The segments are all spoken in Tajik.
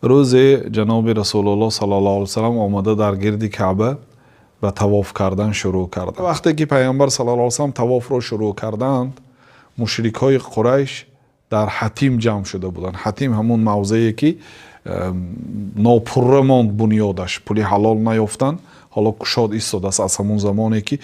Рӯзе ҷаноби Расулуллоҳ саллаллоҳу алайҳи васаллам омада, дар гирди Каъба ба тавоф кардан шурӯъ карданд. Вақте ки Пайғамбар саллаллоҳу алайҳи васаллам тавофро шурӯъ карданд, мушрикҳои Қурайш дар Ҳатим ҷамъ шуда буданд. Ҳатим ҳамун мавзее, ки нопурра монд бунёдаш, пули ҳалол наёфтанд, ҳоло кушод истодааст. Аз ҳамун замоне, ки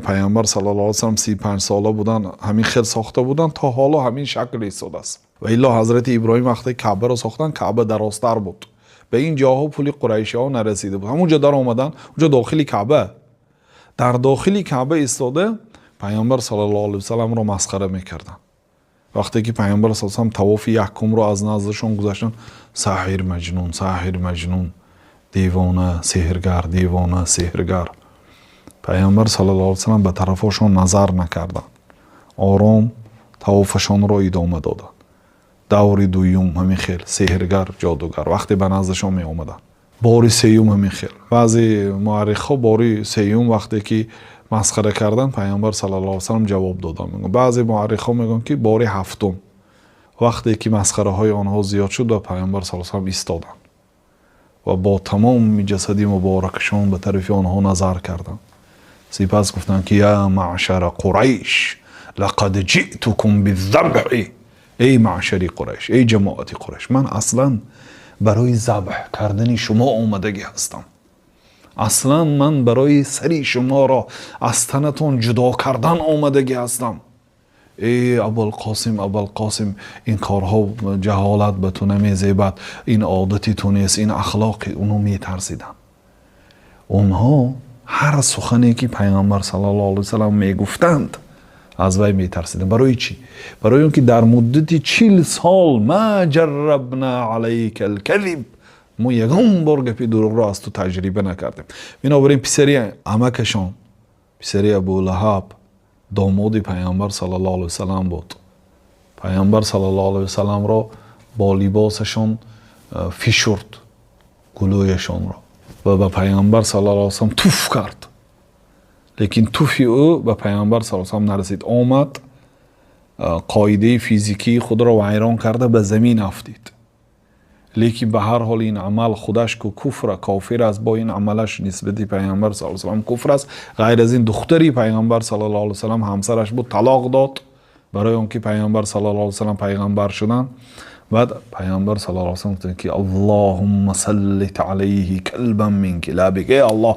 Пайғамбар саллаллоҳу алайҳи васаллам 35 сола буданд, ҳамин хел сохта буданд, то ҳоло ҳамин шакл истодааст. Ва илло ҳазрати Иброҳим вақте Каъбаро сохтанд, Каъба дарозтар буд, ба ин ҷоҳо пули қурайшиҳо нарасида буд. Ҳамун ҷо даромаданд, онҷо дохили Каъба, дар дохили Каъба истода, Пайғамбар саллаллоҳу алайҳи васалламро масхара мекарданд. Вақте ки Пайғамбар са салам тавофи якумро аз наздашон гузаштанд, "Саҳир маҷнун, саҳир маҷнун", девона, сеҳргар, девона, сеҳргар. Пайғамбар саллаллоҳу алайҳи васаллам ба тарафошон назар накарданд, ором тавофашонро идома доданд. Даври дуюм ҳамин хел: сеҳргар, ҷодугар, вақте ба наздашон меомаданд. Бори сеюм ҳамин хел. Баъзе муаррихҳо бори сеюм вақте ки масхара карданд, Пайғамбар саллаллоҳу алайҳи васаллам ҷавоб доданд. Баъзе муаррихҳо мегӯянд, ки бори ҳафтум, вақте ки масхараҳои онҳо зиёд шуд, ба Пайғамбар саллаллоҳу алайҳи васаллам истоданд ва бо тамоми ҷасади муборакашон ба тарафи онҳо назар карданд. Сипас гуфтанд, ки "Я маъшара Қурайш, лақад ҷиътукум биззабҳи". Эй маъшари Қурайш, эй ҷамоати Қурайш, ман аслан барои забҳ кардани шумо омадагӣ ҳастам. Аслан ман барои сари шуморо аз танатон ҷудо кардан омадагӣ ҳастам. Эй Абулқосим, Абулқосим, ин корҳо ҷаҳолат ба ту намезебад, ин одати ту нест, ин ахлоқи. Онҳо метарсиданд. Онҳо ҳар сухане, ки Пайғамбар саллаллоҳу алайҳи васаллам мегуфтанд, аз вай метарсиданд. Барои чӣ? Барои он ки дар муддати 40 сол "Ма ҷаррабна алайка алказиб", мо ягон бор гапи дурӯғро аз ту таҷриба накардем. Бинобар ин писари амакашон, писари Абулаҳаб, домоди Пайғамбар саллаллоҳу алайҳи васаллам буд. Пайғамбар саллаллоҳу алайҳи васалламро бо либосашон фишурд гулӯяшонро ва ба Пайғамбар саллаллоҳу алайҳи васаллам туф кард, лекин туфи ӯ ба Пайғамбар саллаллоҳу алайҳи васаллам нарасид. Омад, қоидаи физикии худро вайрон карда, ба замин афтид. Лекин ба ҳар ҳол ин амал худаш ку куфра, кофир аст. Бо ин амалаш нисбати Пайғамбар саллаллоҳу алайҳи васаллам куфр аст. Ғайр аз ин, духтари Пайғамбар саллаллоҳу алайҳи васаллам ҳамсараш буд, талоқ дод барои он ки Пайғамбар саллаллоҳу алайҳи васаллам пайғамбар шуданд. Баъд Пайғамбар саллаллоҳу алайҳи васаллам гуфтанд, ки "Аллоҳумма саллит алайҳи калбан мин килабик", эй Аллоҳ,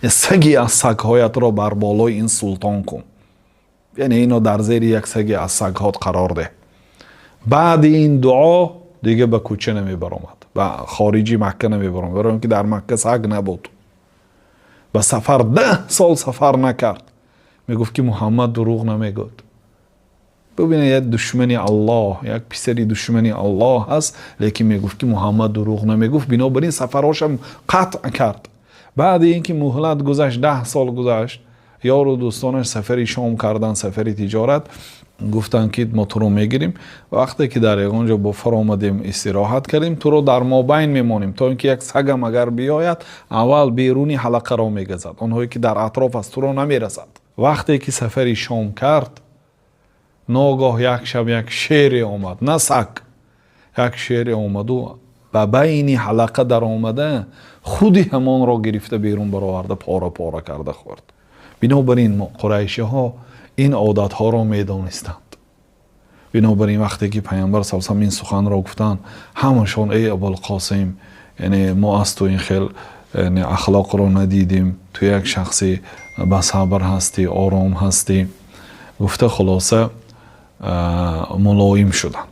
саги аз сагҳоятро бар болои ин султон кун, яъне ино дар зери як саги аз сагҳот қарор деҳ. Баъди ин дуо дига ба кӯча намебаромад, ба хориҷи Макка намебаромад, барои он ки дар Макка саг набуд. Ба сафар 10 сол сафар накард. Мегуфт, ки Муҳаммад дурӯғ намегӯяд. Бубинед, як душмани Аллоҳ, як писари душмани Аллоҳ ҳаст, лекин мегуфт, ки Муҳаммад дурӯғ намегуфт. Бинобар ин сафарҳошам қатъ кард. Баъди ин ки муҳлат гузашт, 10 сол гузашт, ёру дӯстонаш сафари Шом карданд, сафари тиҷорат. Гуфтанд, ки мо туро мегирем, вақте ки дар ягон ҷо бо фаромадем, истироҳат кардем, туро дар мобайн мемонем, то ин ки як сагам агар биёяд, аввал беруни ҳалақаро мегазад, онҳое ки дар атроф аст, туро намерасад. Вақте ки сафари Шом кард, ногоҳ як шаб як шере омад, на саг, як шере омаду ба байни ҳалақа даромада, худи ҳамонро гирифта, берун бароварда, пора пора карда хӯрд. Бинобар ин қурайшиҳо ин одатҳоро медонистанд. Бинобар ин вақте ки Пайғамбар са салам ин суханро гуфтанд, ҳамашон: "Эй Абулқосим, яъне мо аз ту ин хел ахлоқро надидем, ту як шахси басабр ҳастӣ, ором ҳастӣ", гуфта, хулоса, мулоим шуданд.